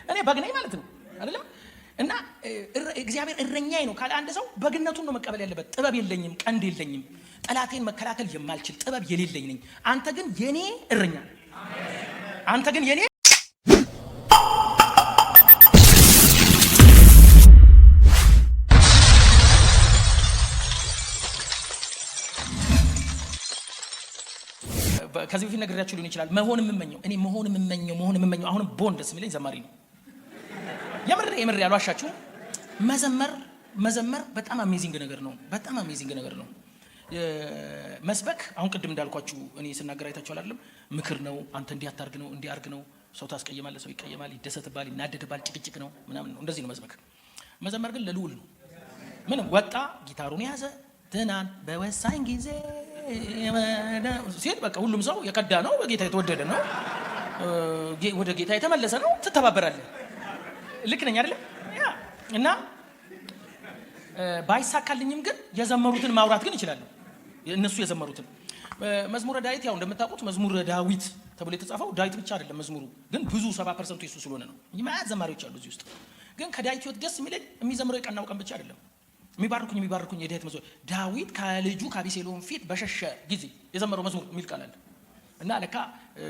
እኔ በግ ነኝ ማለት ነው አይደለም? እና እግዚአብሔር እረኛዬ ነው ካለ አንድ ሰው በግነቱን ነው መቀበል ያለበት። ጥበብ የለኝም፣ ቀንድ የለኝም፣ ጠላቴን መከላከል የማልችል ጥበብ የሌለኝ ነኝ። አንተ ግን የኔ እረኛ፣ አንተ ግን የኔ። ከዚህ በፊት ነግሬያችሁ ሊሆን ይችላል። መሆን የምመኘው እኔ መሆን የምመኘው አሁንም ቦን ደስ የሚለኝ ዘማሪ ነው። የምር የምር ያልዋሻችሁ መዘመር በጣም amazing ነገር ነው። በጣም amazing ነገር ነው። መስበክ አሁን ቅድም እንዳልኳችሁ እኔ ስናገር አይታችኋል አይደለም? ምክር ነው። አንተ እንዲህ አታርግ ነው፣ እንዲህ አርግ ነው። ሰው ታስቀይማለህ፣ ሰው ይቀየማል፣ ይደሰትባል፣ ይናደድባል፣ ጭቅጭቅ ነው ምናምን ነው። እንደዚህ ነው መስበክ። መዘመር ግን ለልዑል ነው። ምንም ወጣ ጊታሩን ያዘ ትናንት በወሳኝ ጊዜ ሲል በቃ ሁሉም ሰው የከዳ ነው፣ በጌታ የተወደደ ነው፣ ወደ ጌታ የተመለሰ ነው። ትተባበራለህ። ልክ ነኝ አይደለም? Yeah። እና ባይሳካልኝም ግን የዘመሩትን ማውራት ግን እችላለሁ። እነሱ የዘመሩትን መዝሙረ ዳዊት፣ ያው እንደምታውቁት መዝሙረ ዳዊት ተብሎ የተጻፈው ዳዊት ብቻ አይደለም። መዝሙሩ ግን ብዙ 70% የሱ ስለሆነ ነው። መዓት ዘማሪዎች አሉ እዚህ ውስጥ። ግን ከዳዊት ህይወት ደስ የሚለኝ የሚዘምረው የቀናው ቀን ብቻ አይደለም። የሚባርኩኝ የሚባርኩኝ የዳዊት መዝሙር፣ ዳዊት ከልጁ ከአቤሴሎም ፊት በሸሸ ጊዜ የዘመረው መዝሙር የሚል ቃል አለ። እና ለካ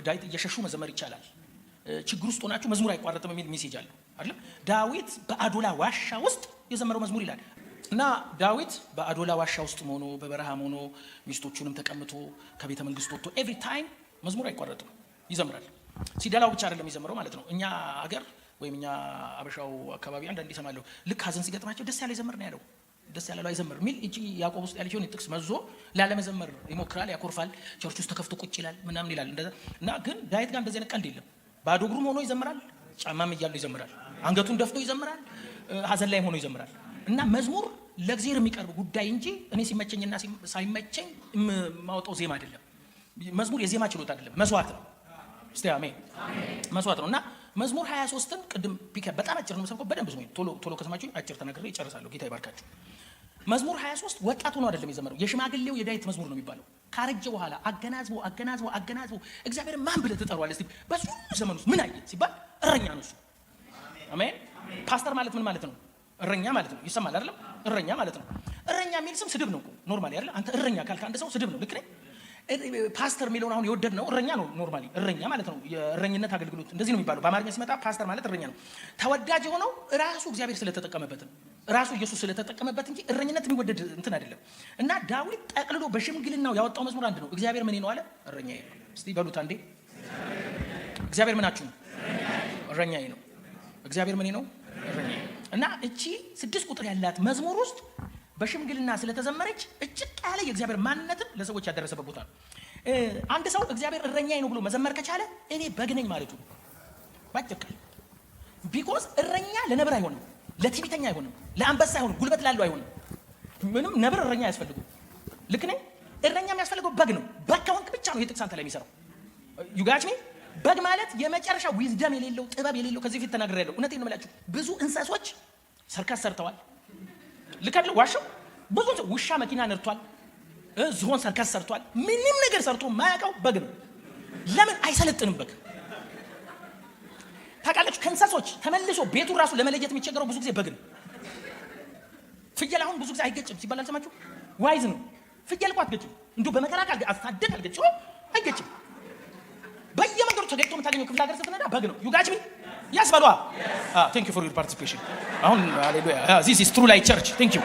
ዳዊት እየሸሹ መዘመር ይቻላል። ችግር ውስጥ ሆናችሁ መዝሙር አይቋረጥም የሚል message አለ አይደለም። ዳዊት በአዶላ ዋሻ ውስጥ የዘመረው መዝሙር ይላል። እና ዳዊት በአዶላ ዋሻ ውስጥ ሆኖ፣ በበረሃም ሆኖ፣ ሚስቶቹንም ተቀምቶ፣ ከቤተ መንግስት ወጥቶ every time መዝሙር አይቋረጥም፣ ይዘምራል። ሲደላው ብቻ አይደለም የሚዘምረው ማለት ነው። እኛ አገር ወይም እኛ አበሻው አካባቢ አንዳንድ ይሰማለሁ፣ ልክ ሀዘን ሲገጥማቸው ደስ ያለ ይዘምር ነው ያለው፣ ደስ ያላለው አይዘምር የሚል እቺ ያዕቆብ ውስጥ ያለችውን ጥቅስ መዞ ላለመዘመር ይሞክራል፣ ያኮርፋል፣ church ውስጥ ተከፍቶ ቁጭ ይላል ምናምን ይላል። እና ግን ዳዊት ጋር እንደዚህ አይነት ቀልድ የለም። ባዶ እግሩም ሆኖ ይዘምራል፣ ጫማም እያለው ይዘምራል፣ አንገቱን ደፍቶ ይዘምራል፣ ሀዘን ላይም ሆኖ ይዘምራል። እና መዝሙር ለእግዚአብሔር የሚቀርብ ጉዳይ እንጂ እኔ ሲመቸኝና ሳይመቸኝ የማወጣው ዜማ አይደለም። መዝሙር የዜማ ችሎታ አይደለም፣ መስዋዕት ነው። እስቲ አሜን። መስዋዕት ነው። እና መዝሙር 23ን ቅድም ፒክ በጣም አጭር ነው የምሰብከው። በደንብ ስሙኝ። ቶሎ ቶሎ ከሰማችሁኝ አጭር ተናግሬ እጨርሳለሁ። ጌታ ይባርካችሁ። መዝሙር 23 ወጣት ሆኖ አይደለም የዘመረው፣ የሽማግሌው የዳዊት መዝሙር ነው የሚባለው። ካረጀ በኋላ አገናዝቦ አገናዝቦ አገናዝቦ እግዚአብሔር ማን ብለህ ትጠራዋለህ? እስቲ በዚህ ሁሉ ዘመን ውስጥ ምን አየህ ሲባል እረኛ ነው እሱ። አሜን። ፓስተር ማለት ምን ማለት ነው? እረኛ ማለት ነው። ይሰማል አይደለም? እረኛ ማለት ነው። እረኛ የሚል ስም ስድብ ነው እኮ normally አይደል? አንተ እረኛ ካልክ አንድ ሰው ስድብ ነው። ልክ ነኝ? ፓስተር የሚለውን አሁን የወደድ ነው እረኛ ነው። Normally እረኛ ማለት ነው። የእረኝነት አገልግሎት እንደዚህ ነው የሚባለው። በአማርኛ ሲመጣ ፓስተር ማለት እረኛ ነው። ተወዳጅ የሆነው ራሱ እግዚአብሔር ስለተጠቀመበት ነው። ራሱ ኢየሱስ ስለተጠቀመበት እንጂ እረኝነት የሚወደድ እንትን አይደለም። እና ዳዊት ጠቅልሎ በሽምግልናው ያወጣው መዝሙር አንድ ነው። እግዚአብሔር ምን ነው አለ? እረኛዬ ነው። እስቲ በሉት አንዴ። እግዚአብሔር ምናችሁ ነው? እረኛዬ ነው። እግዚአብሔር ምን ነው? እረኛዬ ነው። እና እቺ 6 ቁጥር ያላት መዝሙር ውስጥ በሽምግልና ስለተዘመረች እጭቅ ያለ የእግዚአብሔር ማንነትን ለሰዎች ያደረሰበት ቦታ ነው። አንድ ሰው እግዚአብሔር እረኛዬ ነው ብሎ መዘመር ከቻለ እኔ በግ ነኝ ማለቱ ነው። ባጭር ቃል because እረኛ ለነብር አይሆንም፣ ለትዕቢተኛ አይሆንም፣ ለአንበሳ አይሆንም፣ ጉልበት ላለው አይሆንም። ምንም ነብር እረኛ አያስፈልገው። ልክ ነኝ? እረኛ የሚያስፈልገው በግ ነው። በግ ከሆንክ ብቻ ነው ይህ ጥቅስ አንተ ላይ የሚሰራው። You got me? በግ ማለት የመጨረሻ wisdom የሌለው፣ ጥበብ የሌለው፣ ከዚህ በፊት ተናግሬያለሁ። እውነቴን ነው የምላችሁ። ብዙ እንስሶች ሰርከስ ሰርተዋል። ልክ አይደል? ዋሻው ብዙ ውሻ መኪና ነድቷል፣ ዝሆን ሰርከስ ሰርቷል። ምንም ነገር ሰርቶ የማያውቀው በግ ነው። ለምን አይሰለጥንም? በግ ታውቃላችሁ፣ ከእንስሶች ተመልሶ ቤቱን ራሱ ለመለየት የሚቸገረው ብዙ ጊዜ በግ ነው። ፍየል አሁን ብዙ ጊዜ አይገጭም ሲባል አልሰማችሁ? Wise ነው። ፍየል እኮ አትገጭም። እንዲሁ በመከራ አሳደግ አልገጭም፣ አይገጭም። በየመንገዱ ተገጭቶ የምታገኘው ክፍለ ሀገር ስትነዳ በግ ነው። You got me? Yes በሏ። Thank you for your participation። አሁን ሃሌሉያ። This is True Light Church። Thank you።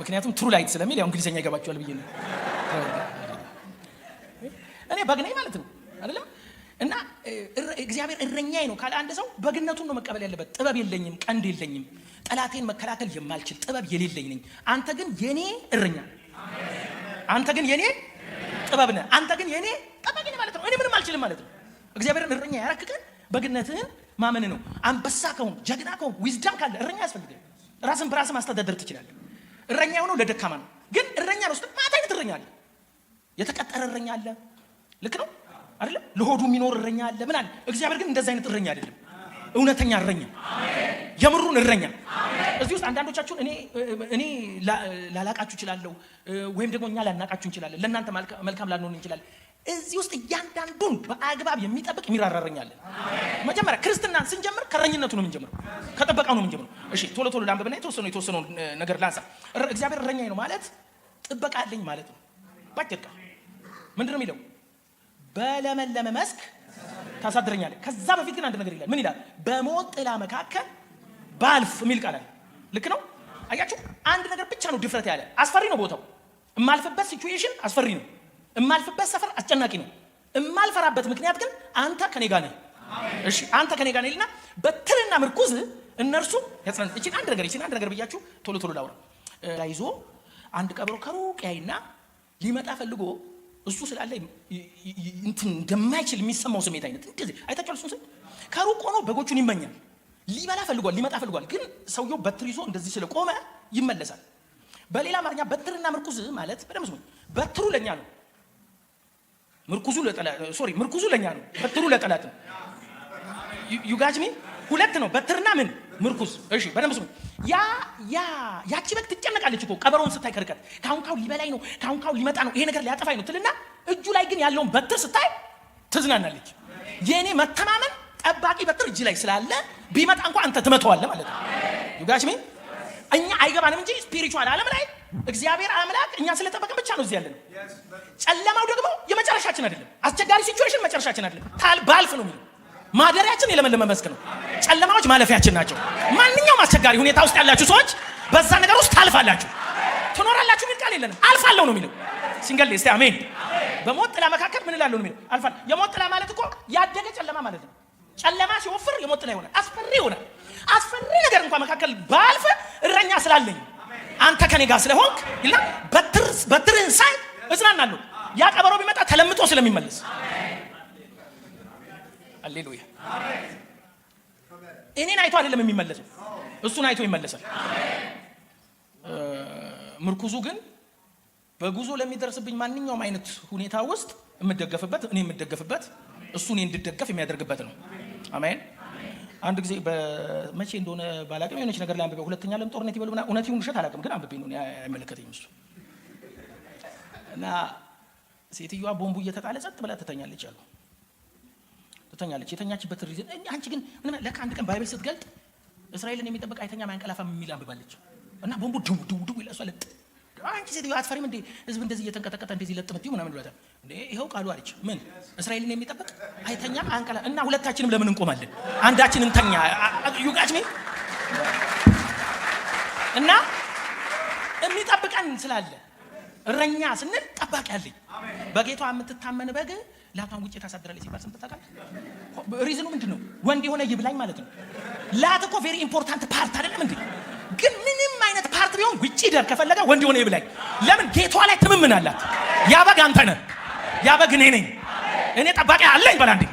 ምክንያቱም True Light ስለሚል ያው እንግሊዘኛ ይገባቸዋል ብዬ ነው። እኔ በግ ነኝ ማለት ነው አይደለም? እና እግዚአብሔር እረኛዬ ነው ካለ አንድ ሰው በግነቱን ነው መቀበል ያለበት። ጥበብ የለኝም፣ ቀንድ የለኝም፣ ጠላቴን መከላከል የማልችል ጥበብ የሌለኝ ነኝ። አንተ ግን የኔ እረኛ፣ አንተ ግን የኔ ጥበብ ነህ፣ አንተ ግን የኔ ጠባቂ ነህ ማለት ነው። እኔ ምንም አልችልም ማለት ነው። እግዚአብሔርን እረኛ ያረክ ቀን በግነትህን ማመን ነው። አንበሳ ከሆንክ፣ ጀግና ከሆንክ፣ wisdom ካለ እረኛ አያስፈልግህም። ራስን በራስህ ማስተዳደር ትችላለህ። እረኛ የሆነው ለደካማ ነው። ግን እረኛ ነው ስትል ማት አይነት እረኛ አለ። የተቀጠረ እረኛ አለ። ልክ ነው አይደለም? ለሆዱ የሚኖር እረኛ አለ። ምን አለ? እግዚአብሔር ግን እንደዛ አይነት እረኛ አይደለም። እውነተኛ እረኛ፣ የምሩን እረኛ። እዚህ ውስጥ አንዳንዶቻችሁን እኔ ላላቃችሁ እችላለሁ፣ ወይም ደግሞ እኛ ላናቃችሁ እንችላለን። ለእናንተ መልካም ላንሆን እንችላለን። እዚህ ውስጥ እያንዳንዱን በአግባብ የሚጠብቅ የሚራራ እረኛ አለን። መጀመሪያ ክርስትናን ስንጀምር ከእረኝነቱ ነው የምንጀምረው፣ ከጥበቃው ነው የምንጀምረው። እሺ፣ ቶሎ ቶሎ ላንብብና የተወሰነውን ነገር ላንሳ። እግዚአብሔር እረኛዬ ነው ማለት ጥበቃ አለኝ ማለት ነው። ባጭር ቃል ምንድን ነው የሚለው? በለመለመ መስክ ታሳድረኛለህ። ከዛ በፊት ግን አንድ ነገር ይላል። ምን ይላል? በሞት ጥላ መካከል ባልፍ የሚል ቃል አለ። ልክ ነው። አያችሁ፣ አንድ ነገር ብቻ ነው ድፍረት ያለ። አስፈሪ ነው ቦታው። የማልፍበት situation አስፈሪ ነው። የማልፍበት ሰፈር አስጨናቂ ነው። የማልፈራበት ምክንያት ግን አንተ ከኔ ጋር ነህ። እሺ፣ አንተ ከኔ ጋር ነህ ይልና በትርና ምርኩዝ እነርሱ ያጽናኑ። እቺን አንድ ነገር ብያችሁ ቶሎ ቶሎ ላውራ። ይዞ አንድ ቀበሮ ከሩቅ ያይና ሊመጣ ፈልጎ እሱ ስላለ እንትን እንደማይችል የሚሰማው ስሜት አይነት እንደዚህ አይታችኋል። እሱን ስል ከሩቅ ሆኖ በጎቹን ይመኛል። ሊበላ ፈልጓል፣ ሊመጣ ፈልጓል። ግን ሰውየው በትር ይዞ እንደዚህ ስለቆመ ይመለሳል። በሌላ አማርኛ በትርና ምርኩዝ ማለት፣ በደምብ ስሙኝ፣ በትሩ ለኛ ነው፣ ምርኩዙ ለጠላት፣ sorry፣ ምርኩዙ ለኛ ነው፣ በትሩ ለጠላት ነው። You got me? ሁለት ነው፣ በትርና ምን? ምርኩዝ። እሺ፣ በደንብ ስሙኝ። ያ ያ ያቺ በግ ትጨነቃለች እኮ ቀበሮውን ስታይ ከርቀት፣ ካሁን ካሁን ሊበላኝ ነው፣ ካሁን ካሁን ሊመጣ ነው፣ ይሄ ነገር ሊያጠፋኝ ነው ትልና እጁ ላይ ግን ያለውን በትር ስታይ ትዝናናለች። የእኔ መተማመን ጠባቂ በትር እጅ ላይ ስላለ ቢመጣ እንኳን አንተ ትመተዋለህ ማለት ነው። You got me? እኛ አይገባንም እንጂ spiritual ዓለም ላይ እግዚአብሔር አምላክ እኛን ስለጠበቀን ብቻ ነው እዚህ ያለነው። ጨለማው ደግሞ የመጨረሻችን አይደለም። አስቸጋሪ situation መጨረሻችን አይደለም። ታል ባልፍ ነው የሚለው፣ ማደሪያችን የለመለመ መስክ ነው። ጨለማዎች ማለፊያችን ናቸው። ማንኛውም አስቸጋሪ ሁኔታ ውስጥ ያላችሁ ሰዎች በዛ ነገር ውስጥ ታልፋላችሁ፣ ትኖራላችሁ የሚል ቃል የለንም። አልፋለሁ ነው የሚለው። ሲንገል እስቲ አሜን። በሞት ጥላ መካከል ምን እላለሁ ነው የሚለው? አልፋለሁ። የሞት ጥላ ማለት እኮ ያደገ ጨለማ ማለት ነው። ጨለማ ሲወፍር የሞት ጥላ ይሆናል፣ አስፈሪ ይሆናል። አስፈሪ ነገር እንኳን መካከል ባልፍ እረኛ ስላለኝ፣ አንተ ከኔ ጋር ስለሆንክ ይላል። በትርህን ሳይ እጽናናለሁ። ያ ቀበሮ ቢመጣ ተለምጦ ስለሚመለስ፣ አሌሉያ። እኔን አይቶ አይደለም የሚመለሰው፣ እሱን አይቶ ይመለሳል። ምርኩዙ ግን በጉዞ ለሚደርስብኝ ማንኛውም አይነት ሁኔታ ውስጥ የምደገፍበት፣ እኔ የምደገፍበት፣ እሱ እኔ እንድደገፍ የሚያደርግበት ነው። አሜን። አንድ ጊዜ በመቼ እንደሆነ ባላቅም የሆነች ነገር ላይ አንብቤ፣ ሁለተኛ ዓለም ጦርነት ይበሉ ምናምን፣ እውነት ይሁን ውሸት አላውቅም፣ ግን አንብቤ ነው፣ አይመለከተኝም እሱ። እና ሴትዮዋ ቦምቡ እየተጣለ ጸጥ ብላ ትተኛለች አሉ። ትተኛለች። የተኛችበት reason፣ አንቺ ግን ምንም፣ ለካ አንድ ቀን Bible ስትገልጥ እስራኤልን የሚጠብቅ አይተኛም አያንቀላፋም የሚል አንብባለች። እና ቦምቡ ድው ድው ድው ይላል። እሷ ለጥ። አንቺ ሴትዮ አትፈሪም እንዴ? ህዝብ እንደዚህ እየተንቀጠቀጠ እንደዚህ ለጥ ምትይው ምናምን ይሏታል። እንዴ፣ ይኸው ቃሉ አለች። ምን? እስራኤልን የሚጠብቅ አይተኛም አያንቀላ እና ሁለታችንም ለምን እንቆማለን? አንዳችን እንተኛ። You got me? እና የሚጠብቀን ስላለ፣ እረኛ ስንል ጠባቂ አለኝ። በጌቷ የምትታመን በግ ላቷን ውጭ ታሳድራለች ሲባል ሰምተህ ታውቃለህ? Reason ኑ ምንድን ነው? ወንድ የሆነ ይብላኝ ማለት ነው። ላት እኮ very important part አይደለም እንዴ? ግን ምንም አይነት part ቢሆን ውጭ ደር ከፈለገ ወንድ የሆነ ይብላኝ። ለምን? ጌቷ ላይ ትምምን አላት። ያ በግ አንተ ነህ፣ ያ በግ እኔ ነኝ። እኔ ጠባቂ አለኝ በላ እንዴ።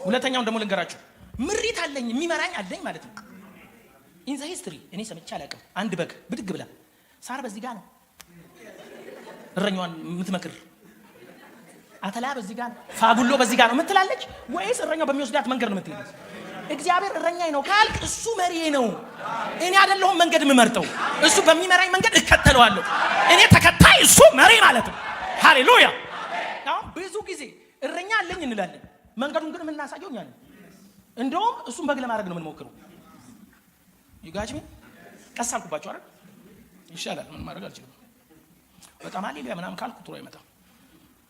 ሁለተኛውን ደግሞ ልንገራችሁ። ምሪት አለኝ፣ የሚመራኝ አለኝ ማለት ነው። In the history እኔ ሰምቼ አላውቅም። አንድ በግ ብድግ ብላ ሳር በዚህ ጋር ነው እረኛዋን የምትመክር፣ አተላ በዚህ ጋር ነው፣ ፋጉሎ በዚህ ጋር ነው የምትላለች ወይስ እረኛው በሚወስዳት መንገድ ነው የምትሄደው? እግዚአብሔር እረኛዬ ነው ካልክ እሱ መሪዬ ነው። እኔ አይደለሁም መንገድ የምመርጠው፣ እሱ በሚመራኝ መንገድ እከተለዋለሁ። እኔ ተከታይ፣ እሱ መሪ ማለት ነው። ሃሌሉያ። አሁን ብዙ ጊዜ እረኛ አለኝ እንላለን፣ መንገዱን ግን የምናሳየው እኛ ነን። እንደውም እሱን በግ ለማድረግ ነው የምንሞክረው። You got me? ቀስ አልኩባቸው አይደል? ይሻላል። ምን ማድረግ አልችልም። በጣም አሌሉያ ምናምን ካልኩ ጥሩ አይመጣም።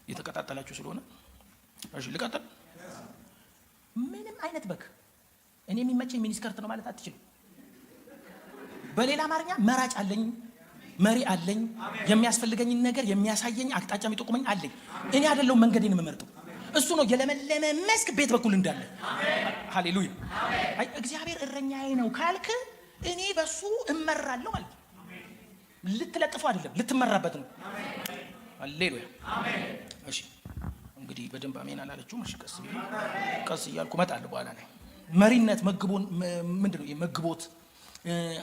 እየተቀጣጠላችሁ ስለሆነ እሺ፣ ልቀጥል። ምንም አይነት በግ እኔ የሚመቸኝ miniskirt ነው ማለት አትችልም። በሌላ አማርኛ መራጭ አለኝ፣ መሪ አለኝ፣ የሚያስፈልገኝን ነገር የሚያሳየኝ፣ አቅጣጫ የሚጠቁመኝ አለኝ። እኔ አይደለሁም መንገዴን የምመርጠው፣ እሱ ነው የለመለመ መስክ ቤት በኩል እንዳለ። ሃሌሉያ። አይ፣ እግዚአብሔር እረኛዬ ነው ካልክ እኔ በሱ እመራለሁ ማለት ነው። ልትለጥፈው አይደለም፣ ልትመራበት ነው። ሃሌሉያ። እሺ፣ እንግዲህ በደንብ አሜን አላለችውም። እሺ፣ ቀስ ብዬ ቀስ እያልኩ እመጣለሁ በኋላ ላይ። መሪነት መግቦን ምንድን ነው? የመግቦት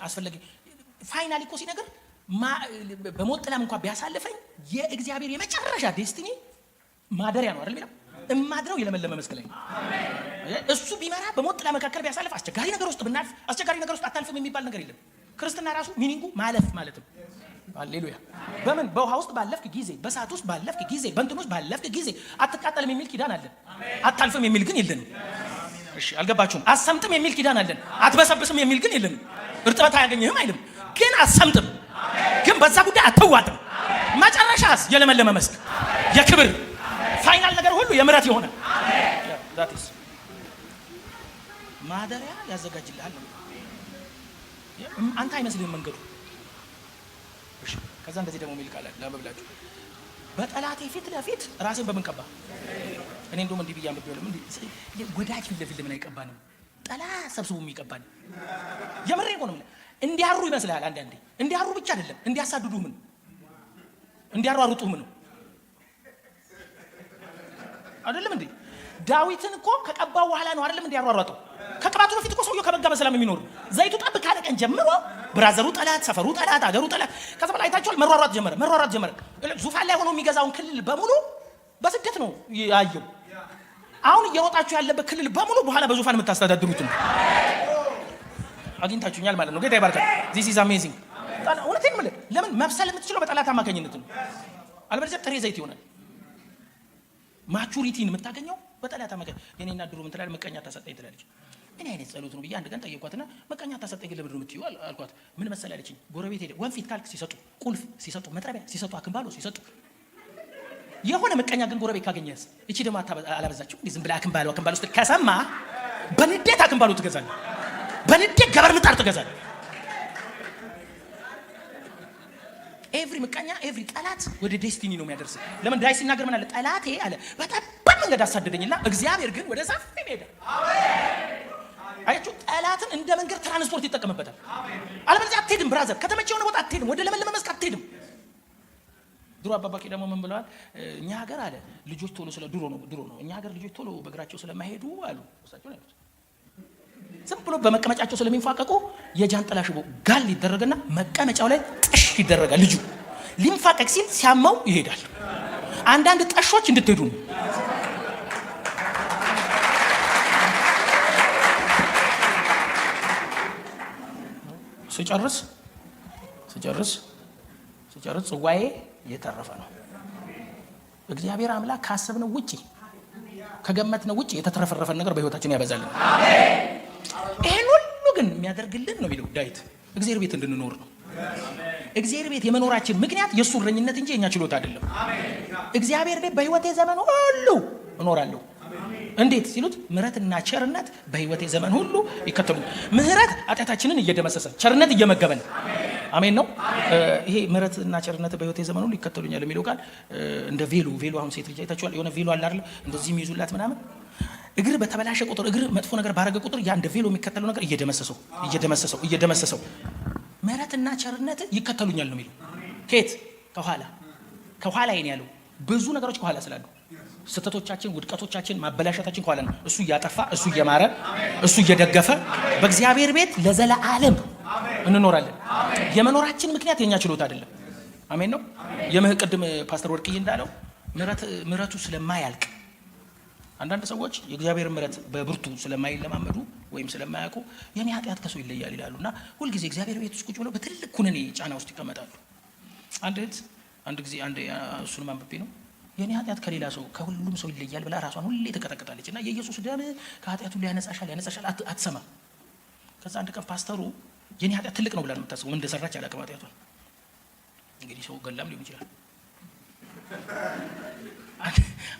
አስፈላጊ። Finally እኮ ሲነግር በሞት ጥላም እንኳን ቢያሳልፈኝ የእግዚአብሔር የመጨረሻ destiny ማደሪያ ነው አይደል የሚለው? እማድረው የለመለመ መስክ ላይ ነው። እሱ ቢመራ፣ በሞት ጥላ መካከል ቢያሳልፍ፣ አስቸጋሪ ነገር ውስጥ ብናልፍ፣ አስቸጋሪ ነገር ውስጥ አታልፍም የሚባል ነገር የለም። ክርስትና ራሱ meaning ኡ ማለፍ ማለት ነው። ሃሌሉያ። በምን በውሃ ውስጥ ባለፍክ ጊዜ፣ በእሳት ውስጥ ባለፍክ ጊዜ፣ በእንትን ውስጥ ባለፍክ ጊዜ አትቃጠልም የሚል ኪዳን አለን። አታልፍም የሚል ግን የለንም። እሺ አልገባችሁም? አትሰምጥም የሚል ኪዳን አለን። አትበሰብስም የሚል ግን የለንም። እርጥበት አያገኝህም አይልም፣ ግን አትሰምጥም፣ ግን በዛ ጉዳይ አትዋጥም። መጨረሻስ የለመለመ መስክ፣ የክብር final ነገር ሁሉ የምሕረት የሆነ that is ማደሪያ ያዘጋጅልሃል ነው። አንተ አይመስልህም መንገዱ። እሺ ከዛ እንደዚህ ደግሞ የሚል ቃል አለ ላንብብላችሁ። በጠላቴ ፊት ለፊት ራሴን በምን ቀባ? እኔ እንደውም እንዲህ ብዬ አንብቤዋለሁ። እንዲህ ወዳጅ ፊት ለፊት ለምን አይቀባንም? ጠላት ሰብስቦ የሚቀባን የምሬን እኮ ነው የምልህ። እንዲያሩ ይመስልሃል አንዳንዴ። እንዲያሩ ብቻ አይደለም፣ እንዲያሳድዱህም ነው፣ እንዲያሯሩጡህም ነው። አይደለም እንዴ? ዳዊትን እኮ ከቀባው በኋላ ነው አይደለም እንዴ ያሯሯጠው? ከቅባቱ በፊት እኮ ሰውየው ከበጋ በሰላም የሚኖር፣ ዘይቱ ጠብ ካለ ቀን ጀምሮ brother ኡ ጠላት፣ ሰፈሩ ጠላት፣ አገሩ ጠላት። ከዛ በላይ አይታችኋል። መሯሯጥ ጀመረ፣ መሯሯጥ ጀመረ። ዙፋን ላይ ሆኖ የሚገዛውን ክልል በሙሉ በስደት ነው ያየው። አሁን እየሮጣችሁ ያለበት ክልል በሙሉ በኋላ በዙፋን የምታስተዳድሩት ነው። አግኝታችሁኛል ማለት ነው። ጌታ ይባርካል። This is amazing። እውነቴን የምልህ፣ ለምን መብሰል የምትችለው በጠላት አማካኝነት ነው። አለበለዚያ ጥሬ ዘይት ይሆናል። Maturity ን የምታገኘው በጠላት አማካኝ። የኔና ድሮ ምን ትላለች? ምቀኛ ታሰጠኝ ትላለች። ምን አይነት ጸሎት ነው ብዬ አንድ ቀን ጠየኳትና ምቀኛ ታሰጠኝ ግን ለምንድን ነው የምትይው አልኳት። ምን መሰለህ አለችኝ። ጎረቤት ሄደ ወንፊት ካልክ ሲሰጡ፣ ቁልፍ ሲሰጡ፣ መጥረቢያ ሲሰጡ፣ አክምባሎ ሲሰጡ፣ የሆነ ምቀኛ ግን ጎረቤት ካገኘስ፣ እቺ ደግሞ አላበዛችው እንዴ፣ ዝም ብለህ አክምባሎ አክምባሎ ስትል ከሰማ በንዴት አክምባሎ ትገዛለህ። በንዴት ገበር ምጣድ ትገዛለህ። Every ምቀኛ፣ every ጠላት ወደ destiny ነው የሚያደርስ። ለምን ዳዊት ሲናገር ምን አለ? ጠላቴ አለ በጠባብ መንገድ አሳደደኝና እግዚአብሔር ግን ወደ ሰፊ ሜዳ። አያችሁ፣ ጠላትን እንደ መንገድ ትራንስፖርት ይጠቀምበታል። አለበለዚያ አትሄድም brother፣ ከተመቸ የሆነ ቦታ አትሄድም፣ ወደ ለመለመ መስክ አትሄድም። ድሮ አባባቂ ደግሞ ምን ብለዋል? እኛ ሀገር አለ ልጆች ቶሎ ስለ ድሮ ነው ድሮ ነው እኛ ሀገር ልጆች ቶሎ በእግራቸው ስለማይሄዱ አሉ። እሳቸው ነው ያሉት። ዝም ብሎ በመቀመጫቸው ስለሚንፋቀቁ የጃንጥላ ሽቦ ጋል ይደረግና መቀመጫው ላይ ጥሽ ይደረጋል። ልጁ ሊንፋቀቅ ሲል ሲያመው ይሄዳል። አንዳንድ ጠሾች እንድትሄዱ ነው። ስጨርስ ስጨርስ ስጨርስ ጽዋዬ የተረፈ ነው። እግዚአብሔር አምላክ ካሰብነው ውጪ፣ ከገመትነው ውጪ የተትረፈረፈን ነገር በህይወታችን ያበዛልን። ይሄን ሁሉ ግን የሚያደርግልን ነው የሚለው ዳዊት እግዚአብሔር ቤት እንድንኖር ነው። እግዚአብሔር ቤት የመኖራችን ምክንያት የእሱ እረኝነት እንጂ የኛ ችሎታ አይደለም። እግዚአብሔር ቤት በህይወቴ ዘመን ሁሉ እኖራለሁ። እንዴት ሲሉት ምሕረትና ቸርነት በህይወቴ ዘመን ሁሉ ይከተሉኛል። ምሕረት ኃጢአታችንን እየደመሰሰ፣ ቸርነት እየመገበን። አሜን ነው። ይሄ ምሕረትና ቸርነት በህይወቴ ዘመን ሁሉ ይከተሉኛል የሚለው ቃል እንደ ቬሎ፣ ቬሎ አሁን ሴት ልጅ አይታችኋል። የሆነ ቬሎ አለ አይደል? እንደዚህ የሚይዙላት ምናምን። እግር በተበላሸ ቁጥር፣ እግር መጥፎ ነገር ባረገ ቁጥር ያ እንደ ቬሎ የሚከተለው ነገር እየደመሰሰው፣ እየደመሰሰው፣ እየደመሰሰው ምሕረትና ቸርነት ይከተሉኛል ነው የሚለው። ከየት? ከኋላ። ከኋላ ይሄን ያለው ብዙ ነገሮች ከኋላ ስላሉ፣ ስህተቶቻችን፣ ውድቀቶቻችን፣ ማበላሸታችን ከኋላ ነው። እሱ እያጠፋ፣ እሱ እየማረ፣ እሱ እየደገፈ በእግዚአብሔር ቤት ለዘለዓለም እንኖራለን። የመኖራችን ምክንያት የኛ ችሎታ አይደለም። አሜን ነው። የምህ ቅድም ፓስተር ወርቅዬ እንዳለው ምሕረቱ ስለማያልቅ፣ አንዳንድ ሰዎች የእግዚአብሔር ምሕረት በብርቱ ስለማይለማመዱ ወይም ስለማያውቁ የኔ ኃጢአት ከሰው ይለያል ይላሉ እና ሁልጊዜ እግዚአብሔር ቤት ውስጥ ቁጭ ብለው በትልቅ ኩነኔ ጫና ውስጥ ይቀመጣሉ። አንድ እህት አንድ ጊዜ አንድ እሱንም አንብቤ ነው፣ የኔ ኃጢአት ከሌላ ሰው፣ ከሁሉም ሰው ይለያል ብላ ራሷን ሁሌ ትቀጠቅጣለች እና የኢየሱስ ደም ከኃጢአቱ ሁሉ ያነጻሻል፣ ያነጻሻል፣ አትሰማም። ከዛ አንድ ቀን ፓስተሩ የኔ ኃጢአት ትልቅ ነው ብላ ነው የምታስበው። ምን እንደሰራች አላውቅም። ኃጢአቷን እንግዲህ ሰው ገላም ሊሆን ይችላል።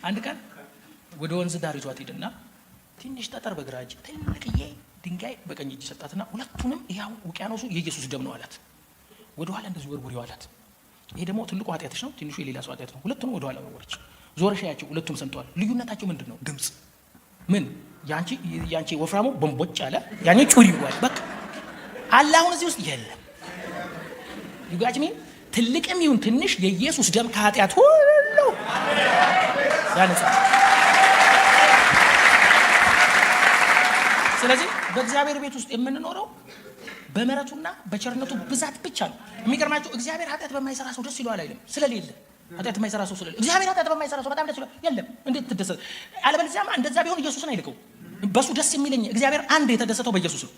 አንድ ቀን ወደ ወንዝ ዳር ይዟት ሄደና ትንሽ ጠጠር በግራ እጅ፣ ትልቅዬ ድንጋይ በቀኝ እጅ ሰጣትና ሁለቱንም ያው ውቅያኖሱ የኢየሱስ ደም ነው አላት። ወደ ኋላ እንደዚህ ወርውሪው አላት። ይሄ ደግሞ ትልቁ ኃጢአትሽ ነው፣ ትንሹ የሌላ ሰው ኃጢአት ነው። ሁለቱንም ወደ ኋላ ወረወረች። ዞረሽ ያቸው ሁለቱም ሰምተዋል። ልዩነታቸው ምንድን ነው? ድምጽ። ምን ያንቺ ወፍራሙ ቦምቦጭ አለ፣ ያኔ ጩሪ ይዋል። በቃ አለ አሁን እዚህ ውስጥ የለም። You got me? ትልቅም ይሁን ትንሽ የኢየሱስ ደም ከኃጢአት ሁሉ ያነጻል። ስለዚህ በእግዚአብሔር ቤት ውስጥ የምንኖረው በምሕረቱና በቸርነቱ ብዛት ብቻ ነው። የሚገርማችሁ እግዚአብሔር ኃጢአት በማይሰራ ሰው ደስ ይለዋል አይልም። ስለሌለ፣ ኃጢአት የማይሰራ ሰው ስለሌለ እግዚአብሔር ኃጢአት በማይሰራ ሰው በጣም ደስ ይለዋል። የለም፣ እንዴት ትደሰት? አለበለዚያማ እንደዛ ቢሆን ኢየሱስን አይልከው። በሱ ደስ የሚለኝ እግዚአብሔር አንድ የተደሰተው በኢየሱስ ነው።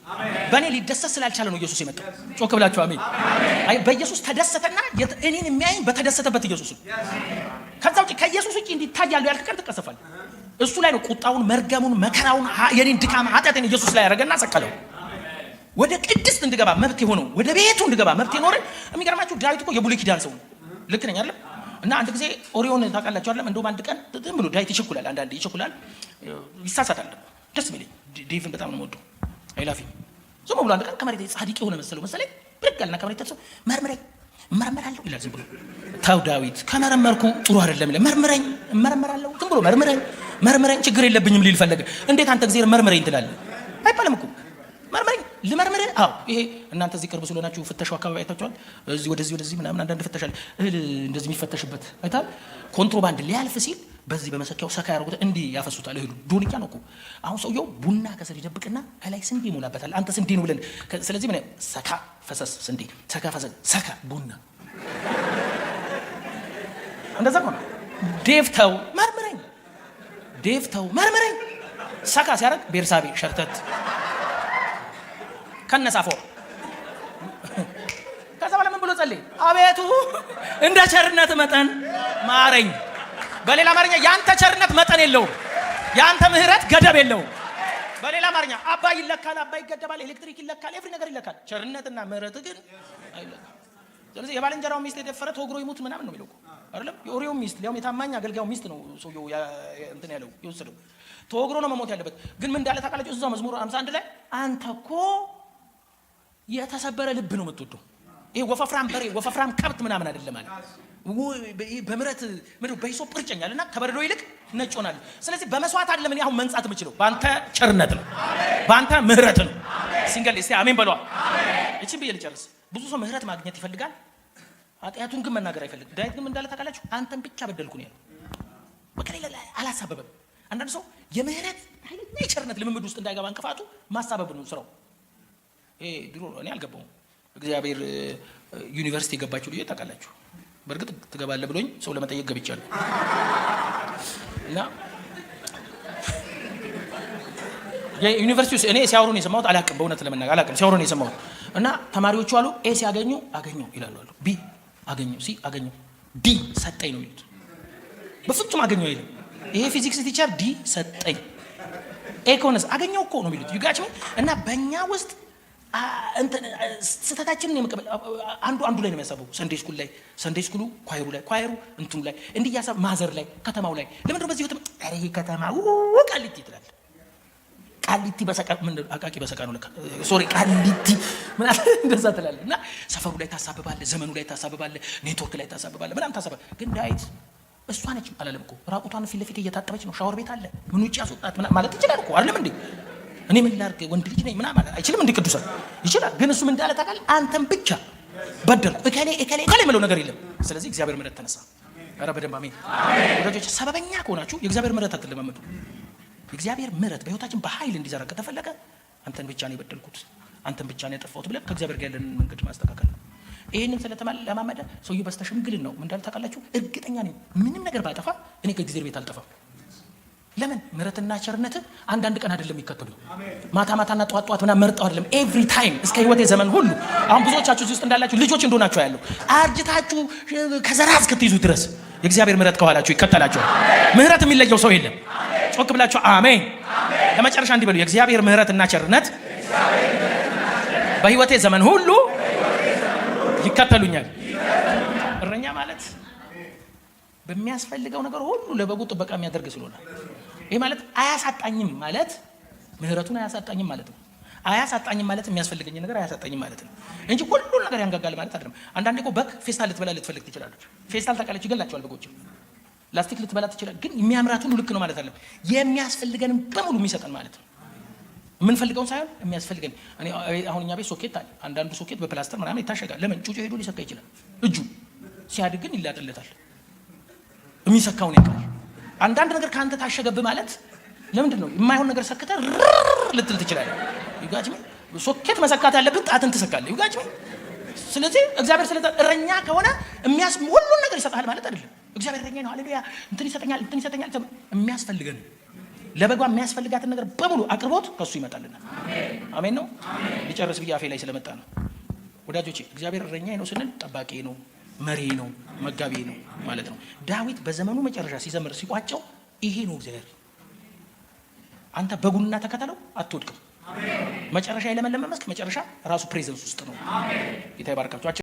በእኔ ሊደሰት ስላልቻለ ነው ኢየሱስ የመጣው። ጮክ ብላችሁ አሜን። አይ በኢየሱስ ተደሰተና እኔን የሚያየኝ በተደሰተበት ኢየሱስ ነው። ከዛ ውጭ ከኢየሱስ ውጭ እንዲታያለሁ ያልክ ቀን ትቀሰፋለህ። እሱ ላይ ነው ቁጣውን፣ መርገሙን፣ መከራውን፣ የኔን ድካም፣ ኃጢአቴን ኢየሱስ ላይ ያደረገና ሰቀለው። ወደ ቅድስት እንድገባ መብት የሆነው፣ ወደ ቤቱ እንድገባ መብት የኖረኝ። የሚገርማችሁ ዳዊት እኮ የብሉይ ኪዳን ሰው ነው። ልክ ነኝ አይደለም? እና አንድ ጊዜ ኦሪዮን ታውቃላችሁ አይደለም? እንደውም አንድ ቀን ዝም ብሎ ዳዊት ይቸኩላል፣ አንዳንዴ ይቸኩላል፣ ይሳሳታል። ደስ የሚለኝ ዴቭን በጣም ነው የምወደው። I love him። ዝም ብሎ አንድ ቀን ከመሬት ጻድቅ የሆነ መሰለው መሰለኝ፣ ብድግ አለና ከመሬት ተነስቶ መርምረኝ እመረመራለሁ ይላል። ዝም ብሎ ተው ዳዊት፣ ከመረመርኩ ጥሩ አይደለም ይላል። መርምረኝ እመረመራለሁ፣ ዝም ብሎ መርምረኝ መርምረኝ ችግር የለብኝም ሊል ፈለገ። እንዴት አንተ እግዚአብሔር መርምረኝ ትላለህ? አይባልም እኮ። መርምረኝ ልመርምርህ። አዎ፣ ይሄ እናንተ እዚህ ቅርብ ስለሆናችሁ ፍተሻው አካባቢ አይታችኋል። እዚህ ወደዚህ ወደዚህ ምናምን አንዳንድ ፍተሻ አለ። እህል እንደዚህ የሚፈተሽበት አይተሃል። ኮንትሮባንድ ሊያልፍ ሲል በዚህ በመሰኪያው ሰካ ያደርጉት እንዲህ ያፈሱታል። እህሉ ዶንያ ነው እኮ። አሁን ሰውየው ቡና ከስር ይደብቅና ከላይ ስንዴ ይሞላበታል። አንተ ስንዴ ነው ብለን፣ ስለዚህ ምን ሰካ ፈሰስ ስንዴ፣ ሰካ ፈሰስ ሰካ ቡና፣ እንደዛ ነው። ዴቭ ተው መርምረኝ፣ ዴቭ ተው መርምረኝ። ሰካ ሲያደርግ ቤርሳቤ ሸርተት ከነሳፎ። ከዛ በኋላ ምን ብሎ ጸለየ? አቤቱ እንደ ቸርነት መጠን ማረኝ። በሌላ አማርኛ ያንተ ቸርነት መጠን የለውም፣ ያንተ ምህረት ገደብ የለውም። በሌላ አማርኛ አባይ ይለካል፣ አባይ ይገደባል፣ ኤሌክትሪክ ይለካል፣ every ነገር ይለካል። ቸርነትና ምህረት ግን አይለካም። ስለዚህ የባልንጀራው ሚስት የደፈረ ተወግሮ ይሙት ምናምን ነው የሚለው እኮ አይደለም? የኦሪዮ ሚስት፣ ሊያውም የታማኝ አገልጋዩ ሚስት ነው ሰውየው እንትን ያለው የወሰደው፣ ተወግሮ ነው መሞት ያለበት። ግን ምን እንዳለ ታውቃላችሁ? እዛው መዝሙር 51 ላይ አንተ እኮ የተሰበረ ልብ ነው የምትወደው። ይሄ ወፈፍራም በሬ፣ ወፈፍራም ከብት ምናምን አይደለም አለ። በምረት ምንድን በሂሶጵ እርጨኛል እና ከበረዶ ይልቅ ነጭ ሆናለሁ። ስለዚህ በመስዋዕት አይደለም እኔ አሁን መንጻት የምችለው፣ በአንተ ቸርነት ነው፣ በአንተ ምህረት ነው። Single እስቲ አሜን በለዋ። እቺን ብዬ ልጨርስ። ብዙ ሰው ምህረት ማግኘት ይፈልጋል፣ ኃጢአቱን ግን መናገር አይፈልግም። ዳዊት ግን እንዳለ ታውቃላችሁ? አንተን ብቻ በደልኩ ነው ያለው። በቃ ሌላ አላሳበበም። አንዳንድ ሰው የምህረት ኃይለኛ የቸርነት ልምምድ ውስጥ እንዳይገባ እንቅፋቱ ማሳበብ ነው ስራው። ይሄ ድሮ እኔ አልገባውም። እግዚአብሔር ዩኒቨርሲቲ የገባችሁ ልጆች ታውቃላችሁ። በእርግጥ ትገባለህ ብሎኝ ሰው ለመጠየቅ ገብቻለሁ። እና የዩኒቨርሲቲ ውስጥ እኔ ሲያወሩ ነው የሰማሁት። አላውቅም፣ በእውነት ለመናገር አላውቅም። ሲያወሩ ነው የሰማሁት። እና ተማሪዎቹ አሉ A ሲያገኙ አገኘው ይላሉ አሉ፣ B አገኘው፣ C አገኘው፣ D ሰጠኝ ነው የሚሉት። በፍጹም አገኘው አይልም። ይሄ ፊዚክስ teacher D ሰጠኝ፣ A ከሆነስ አገኘው እኮ ነው የሚሉት። You got me? እና በእኛ ውስጥ ስህተታችንን የመቀበል አንዱ አንዱ ላይ ነው የሚያሳበው። Sunday school ላይ Sunday school ኡ choir ኡ ላይ፣ choir ኡ እንትኑ ላይ እንዲህ እያሳብ mother ላይ፣ ከተማው ላይ ለምንድን ነው በዚህ ህይወት ኧረ ይሄ ከተማ ቃሊቲ ትላለህ። ቃሊቲ በሰቃ ምን አቃቂ በሰቃ ነው ለካ፣ sorry፣ ቃሊቲ ምናምን እንደዛ ትላለህ። እና ሰፈሩ ላይ ታሳብባለህ፣ ዘመኑ ላይ ታሳብባለህ፣ ኔትወርክ ላይ ታሳብባለህ፣ ምናምን ታሳብባለህ። ግን ዳዊት እሷ ነች አላለም እኮ። ራቁቷን ፊት ለፊት እየታጠበች ነው፣ ሻወር ቤት አለ፣ ምን ውጭ ያስወጣት ምናምን ማለት ይችላል እኮ አይደለም እንዴ? እኔ ምን ላድርግ ወንድ ልጅ ነኝ ምናምን ማለት አይችልም እንዴ? ቅዱሳን ይችላል። ግን እሱ ምን እንዳለ ታውቃለህ? አንተን ብቻ በደልኩ፣ እከሌ እከሌ እከሌ የምለው ነገር የለም። ስለዚህ እግዚአብሔር ምሕረት ተነሳ። ኧረ በደንብ አሜን ወዳጆች። ሰበበኛ ከሆናችሁ የእግዚአብሔር ምሕረት አትለማመዱ። የእግዚአብሔር ምሕረት በህይወታችን በኃይል እንዲዘራ ከተፈለገ አንተን ብቻ ነው የበደልኩት፣ አንተን ብቻ ነው ያጠፋሁት ብለን ከእግዚአብሔር ጋር ያለንን መንገድ ማስተካከል ነው። ይህንን ስለተለማመደ ሰውየው በስተሽምግልን ነው ምን እንዳለ ታውቃላችሁ? እርግጠኛ ነኝ ምንም ነገር ባጠፋ እኔ ከእግዚአብሔር ቤት አልጠፋም። ለምን? ምሕረትና ቸርነት አንዳንድ ቀን አይደለም የሚከተሉ፣ ማታ ማታና ጠዋት ጠዋት ምናምን መርጠው አይደለም፣ every time እስከ ህይወቴ ዘመን ሁሉ። አሁን ብዙዎቻችሁ እዚህ ውስጥ እንዳላችሁ ልጆች እንደሆናችሁ ያለው አርጅታችሁ ከዘራ እስክትይዙ ድረስ የእግዚአብሔር ምሕረት ከኋላችሁ ይከተላችኋል። ምሕረት የሚለየው ሰው የለም። ጮክ ብላችሁ አሜን። ለመጨረሻ እንዲህ በሉ፣ የእግዚአብሔር ምሕረትና ቸርነት በህይወቴ ዘመን ሁሉ ይከተሉኛል። እረኛ ማለት በሚያስፈልገው ነገር ሁሉ ለበጉ ጥበቃ የሚያደርግ ስለሆነ ይህ ማለት አያሳጣኝም ማለት ምህረቱን አያሳጣኝም ማለት ነው። አያሳጣኝም ማለት የሚያስፈልገኝ ነገር አያሳጣኝም ማለት ነው እንጂ ሁሉን ነገር ያንጋጋል ማለት አይደለም። አንዳንዴ እኮ በግ ፌስታል ልትበላ ልትፈልግ ትችላለች። ፌስታል ታውቃለች፣ ይገላቸዋል በጎች። ላስቲክ ልትበላ ትችላለች። ግን የሚያምራት ሁሉ ልክ ነው ማለት አይደለም። የሚያስፈልገንም በሙሉ የሚሰጠን ማለት ነው። የምንፈልገውን ሳይሆን የሚያስፈልገን። እኔ አሁን እኛ ቤት ሶኬት አለ። አንዳንዱ ሶኬት በፕላስተር ምናምን ይታሸጋል። ለምን? ጩጮ ሄዶ ሊሰካ ይችላል። እጁ ሲያድግ ግን ይላጥለታል። የሚሰካውን ያውቃል። አንዳንድ ነገር ከአንተ ታሸገብህ ማለት ለምንድን ነው? የማይሆን ነገር ሰክተህ ልትል ትችላለህ። You got me? ሶኬት መሰካት ያለብን ጣትን ትሰካለህ። You got me? ስለዚህ እግዚአብሔር ስለ እረኛ ከሆነ የሚያስ ሁሉን ነገር ይሰጥሃል ማለት አይደለም። እግዚአብሔር እረኛ ነው፣ ሃሌሉያ፣ እንትን ይሰጠኛል፣ እንትን ይሰጠኛል፣ የሚያስፈልገን ለበጓ የሚያስፈልጋትን ነገር በሙሉ አቅርቦት ከሱ ይመጣልናል። አሜን ነው። ሊጨርስ ብዬ አፌ ላይ ስለመጣ ነው። ወዳጆቼ፣ እግዚአብሔር እረኛዬ ነው ስንል ጠባቂ ነው፣ መሪ ነው፣ መጋቢ ነው ማለት ነው። ዳዊት በዘመኑ መጨረሻ ሲዘምር ሲቋጨው ይሄ ነው እግዚአብሔር። አንተ በጉንና ተከተለው፣ አትወድቅም። መጨረሻ የለመለመ መስክ መጨረሻ ራሱ presence ውስጥ ነው። ጌታ ይባርካችሁ።